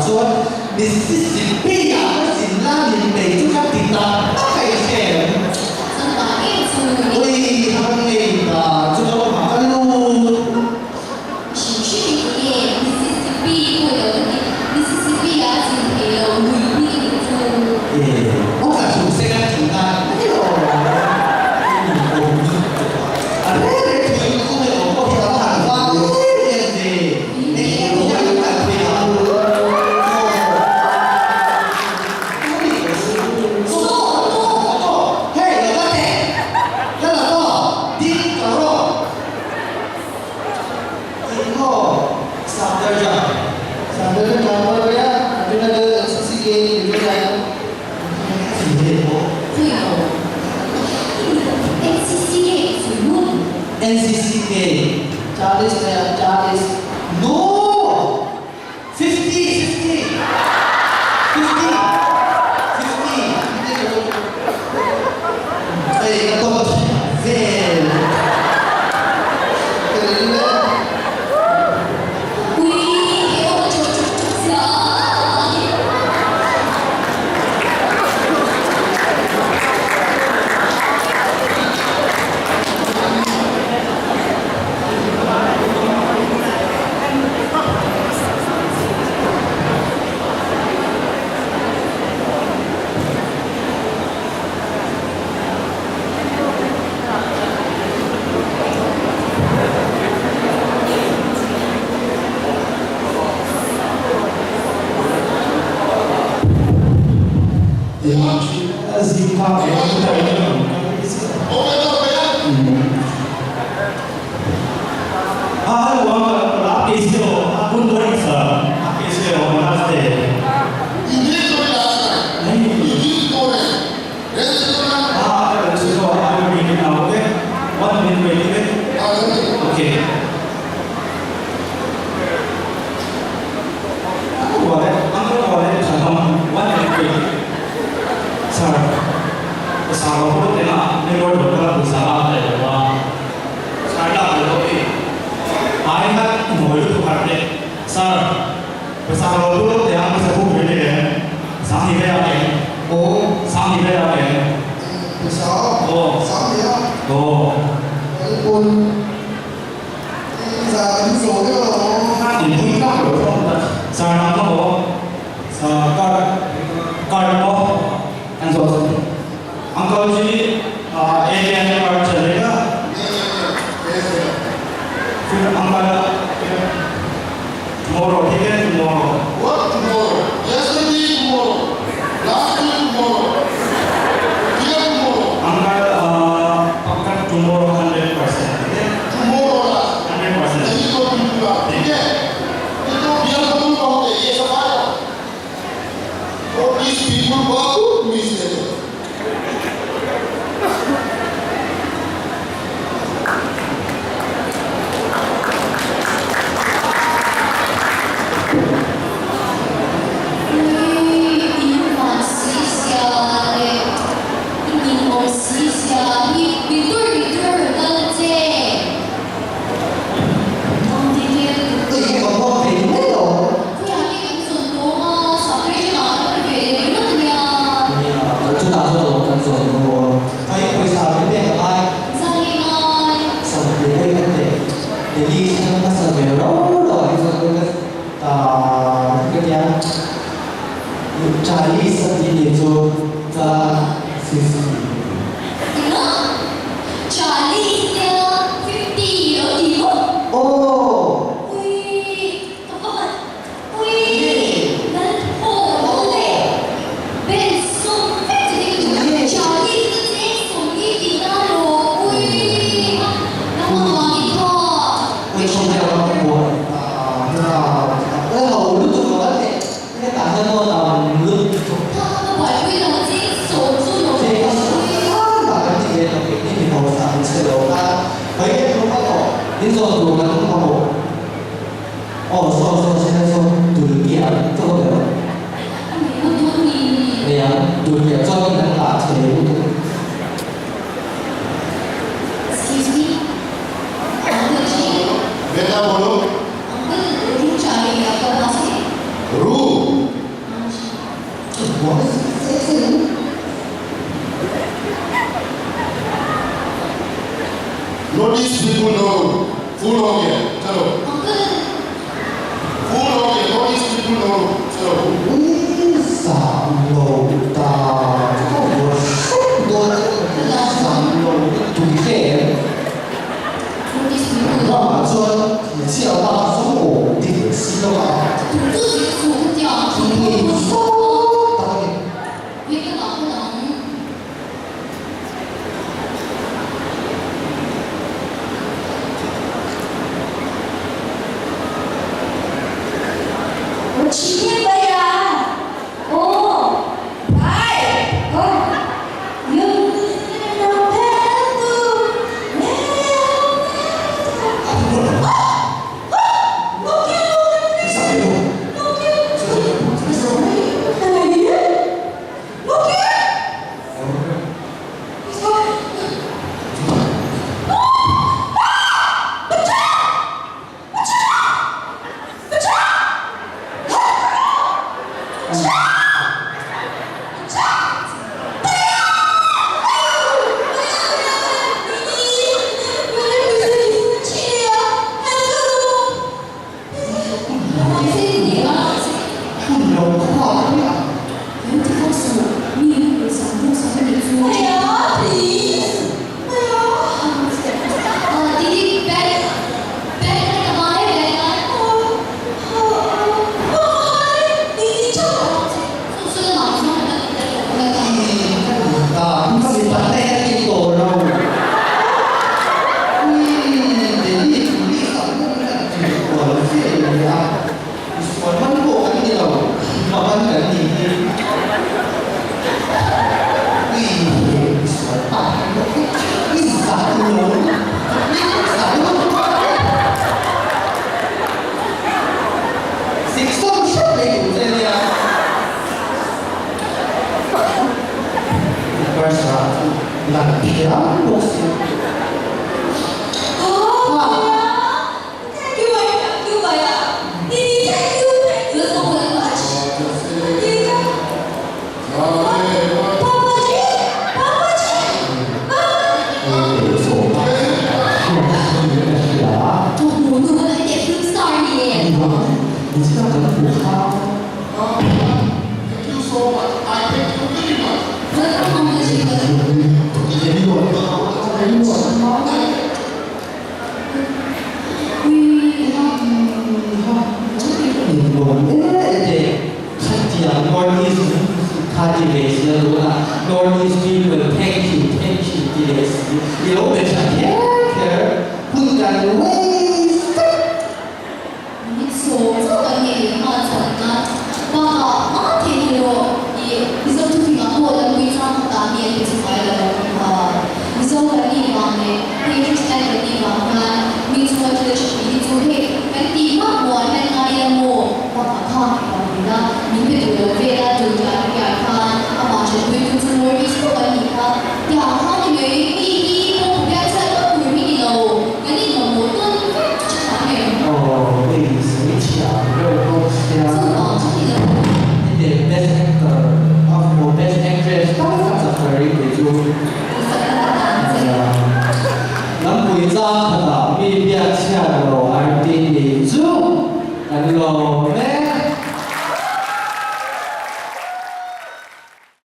chuan Mississippi ah ka zin la min nei chu ka ti tak tak a i hre em? Ui a ka ngei ta chu ka lamah ka lut. E, aw ka thu se ka ti ta mai lo. A reng reng thu in ka awm pawh hi a va han vang em em ve. Engkim hian kan kal phei a. Hei lo ka teh, la la maw, ding ka rawh. Eng maw Safdarjung? Safdarjung kawan kaya Abhinanda NCC ke Vivekananda. NCC ke 40 ya 40. No! 50 50 50 50 Hei ka dawt vel. Hello, uncle. आप कैसे हो? Good morning, sir. आप कैसे हो? नमस्ते. नहीं. हाँ, so I will bring it now, okay? One minute wait, okay? Okay. Uncle wallet, uncle wallet, khatam. One minute wait. Sir, sa lo ko te na, ne lo do ka bu sa la te wa. Sir la lo ke. Ai na noi lu har te. Sir, sa lo lu te ang sa bu le le. Sa ni ve a ke. Oh, Sa ni ve a ke. 6 Oh. 3 啊， Oh. 一般就係咁做呢個。那你不大有空的，Sir 那我，Sir card card को answer uncle ji ATM card चलेगा फिर uncle tomorrow ठीक है tomorrow. What tomorrow? Yesterday tomorrow. Last week tomorrow. Here tomorrow. Uncle पक्का tomorrow 100% ठीक है. Tomorrow lah. 100%. Jadi kau juga. Okay. Itu biar betul kau deh. Ya sama. Oh, these people baru miss it. 對個波皮咩咯？我就打算我跟做我可以回啥邊個愛？上邊那個的，你醫生那上面咯咯，你說那個啊那個叫 40 ini tu tak 50. Oh. 为什么要我啊？那那好，我都搞了点，那打算我打六。您说我们好，哦，说说现在说土耳其啊，做的，对呀，土耳其做的打车。 Excuse me, Uncle ji. बेटा बोलो. Uncle, room चाहिए आपका पास है? Room.